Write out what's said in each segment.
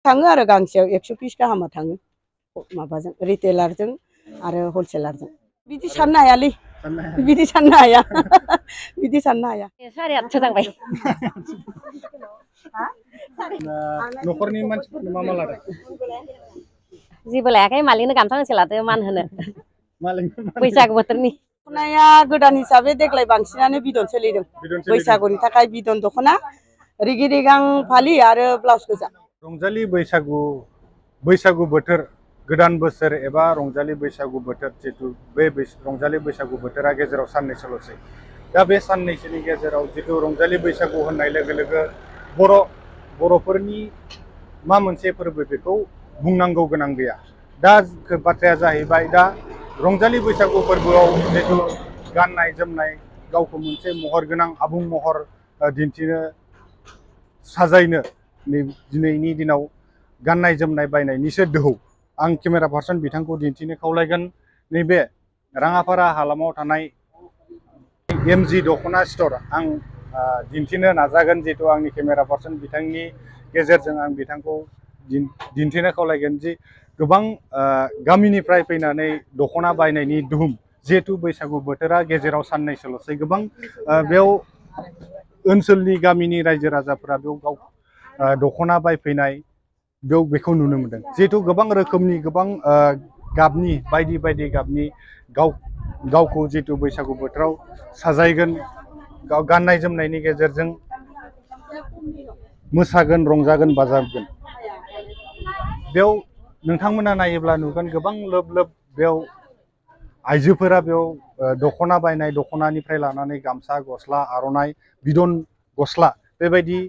थाङो आरो गांसेयाव 100 पिस गाहामा थाङो माबाजों रिटेलारजों आरो हलसेलारजों बिदि साननो हायालै बिदि साननो हाया बिदि साननो हाया 850 थांबाय न'खरनि मानसिफोरनो मा लादों जेबो लायाखै मालिकनो गामसा गांसे लादो मान होनो बैसागु बोथोरनि दखनाया गोदान हिसाबै देग्लाय बांसिनानो बिदन सोलिदों बैसागुनि थाखाय बिदन दखना रिगि रिगां फालि आरो ब्लाउस गोजा रंजालि बैसागु बोथोर गोदान बोसोर एबा रंजालि बैसागु बोथोर जितु बे रंजालि बैसागु बोथोरा गेजेराव साननैसोल'सै दा बे साननैसोनि गेजेराव जितु रंजालि बैसागु होननाय लोगो लोगो बर'फोरनि मा मोनसे फोरबो बेखौ बुंनांगौ गोनां गैया दा बाथ्राया जाहैबाय दा रंजालि बैसागु फोरबोआव जितु गाननाय जोमनाय गावखौ मोनसे महर गोनां आबुं महर दिन्थिनो साजायनो दिनैनि दिनाव गाननाय जोमनाय बायनायनिसो दोहौ आं केमेरा पार्सन बिथांखौ दिन्थिनो खावलायगोन नैबे राङापारा हालामाव थानाय एमजि दखना स्ट'र आं दिन्थिनो नाजागोन जितु आंनि केमेरा पार्सन बिथांनि गेजेरजों आं बिथांखौ दिन्थिनो खावलायगोन जि गोबां गामिनिफ्राय फैनानै दखना बायनायनि दुहुम जिहेतु बैसागु बोथोरा गेजेराव साननैसोल'सै गोबां बेयाव ओनसोलनि गामिनि रायजो राजाफोरा बेयाव दखना बायफैनाय बेखौ नुनो मोनदों जिहेतु गोबां रोखोमनि गोबां गाबनि बायदि गाबनि गावखौ जितु बैसागु बोथोराव साजायगोन गाननाय जोमनायनि गेजेरजों मोसागोन रंजागोन बाजागोन बेयाव नोंथांमोना नायोब्ला नुगोन गोबां लोब बेयाव आइजोफोरा बेयाव दखना बायनाय दखनानिफ्राय लानानै गामसा गस्ला आर'नाइ बिदन गस्ला बेबायदि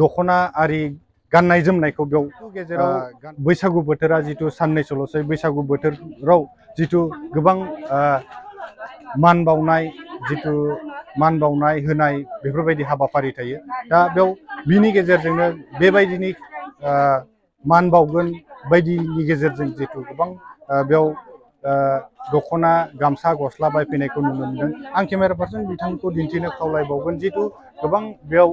दखना आरि गाननाय जोमनायखौ बेयाव गेजेराव बैसागु बोथोरा जितु साननैसोल'सै बैसागु बोथोराव जितु गोबां मान बावनाय होनाय बेफोरबायदि हाबाफारि थायो दा बेयाव बिनि गेजेरजोंनो बेबायदिनि मान बावगोन बायदिनि गेजेरजों जितु गोबां बेयाव दखना गामसा गस्ला बायफैनायखौ नुनो मोनदों आं केमेरा पार्सन बिथांखौ दिन्थिनो खावलायबावगोन जितु गोबां बेयाव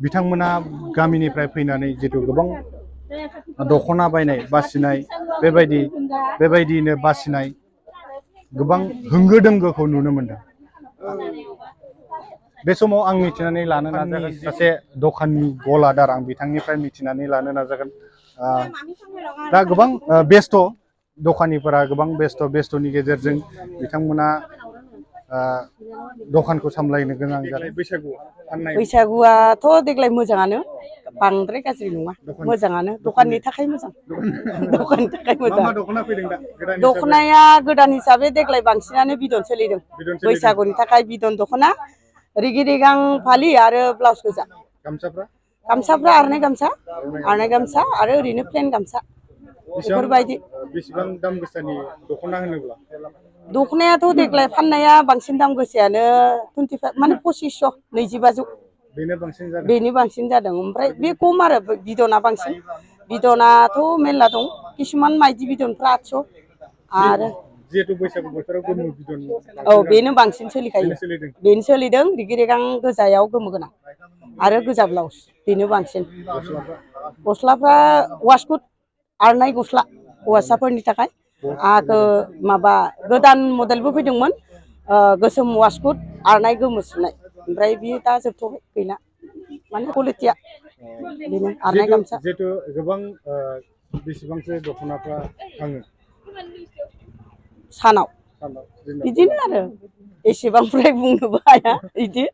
बिथांमोना गामिनिफ्राय फैनानै जितु गोबां दखना बायनाय बासिनाय बेबायदिनो बासिनाय गोबां होंगो दोंगोखौ नुनो मोनदों बे समाव आं मिथिनानै लानो नाजागोन सासे दखाननि गलादार आं बिथांनिफ्राय मिथिनानै लानो नाजागोन दा गोबां बेस्थ' दखानिफोरा गोबां बेस्थ'नि गेजेरजों बिथांमोना दखानखौ सामलायनो गोनां जादों बैसागुआथ' देग्लाय मोजाङानो बांद्राय गाज्रि नङा मोजाङानो दखाननि थाखाय मोजां दखाननि थाखाय मोजां दखनाया गोदान हिसाबै देग्लाय बांसिनानो बिदन सोलिदों बैसागुनि थाखाय बिदन दखना रिगि रिगां फालि आरो ब्लाउस गोजा गामसाफ्रा आरनाइ गामसा आरो ओरैनो प्लेन गामसा बेफोरबायदि बेसेबां दाम गोसानि दखना होनोब्ला दखनायाथ' देग्लाय फाननाया बांसिन दाम गोसायानो 25 माने 2500 2500 बेनो बांसिन जादों ओमफ्राय बे खम आरो बिदना बांसिन बिदनाथ' मेरला दं किसुमान माइदि बिदनफ्रा 800 आरो जिहेतु बैसागु बोथोराव गोमो बिदन बेनो बांसिन सोलिखायो बेनो सोलिदों रिगि रिगां गोजायाव गोमो गोनां आरो गोजा ब्लाउस बेनो बांसिन गस्लाफ्रा वासकोट आरनाइ गस्ला हौवासाफोरनि थाखाय माबा गोदान मडेलबो फैदोंमोन गोसोम वासकोट आरनाइ गोमो सुनाय ओमफ्राय बियो दा जोबथ'बाय गैला माने क्वालिटिया बेनो आरनाइ गामसा जिहेतु गोबां बेसेबांसो दखनाफ्रा थाङो सानाव बिदिनो आरो एसेबांफ्राय बुंनोबो हाया बिदि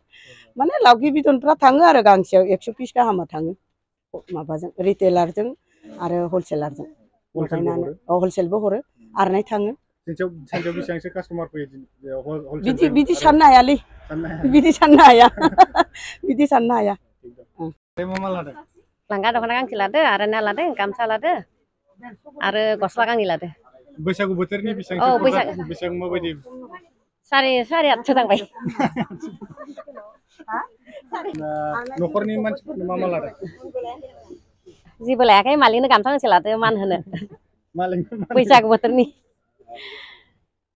माने लावगि बिदनफ्रा थाङो आरो गांसेयाव 100 पिस गाहामा थाङो माबाजों रिटेलारजों आरो हलसेलारजों हलसेलबो हरो आरनाइ थाङो बेसेबांसो कास्टमार फैयो बिदि साननो हायालै बिदि साननो हाया बिदि साननो हाया लांगा दखना गांसे लादो आर'नाइ लादो गामसा लादो आरो गस्ला गांनै लादो बैसागु बोथोरनि बेसेबां माबायदि 850 थांबाय न'खरनि मानसिफोरनो मा लादों जेबो लायाखै मालिकनो गामसा गांसे लादो मान होनो बैसागु बोथोरनि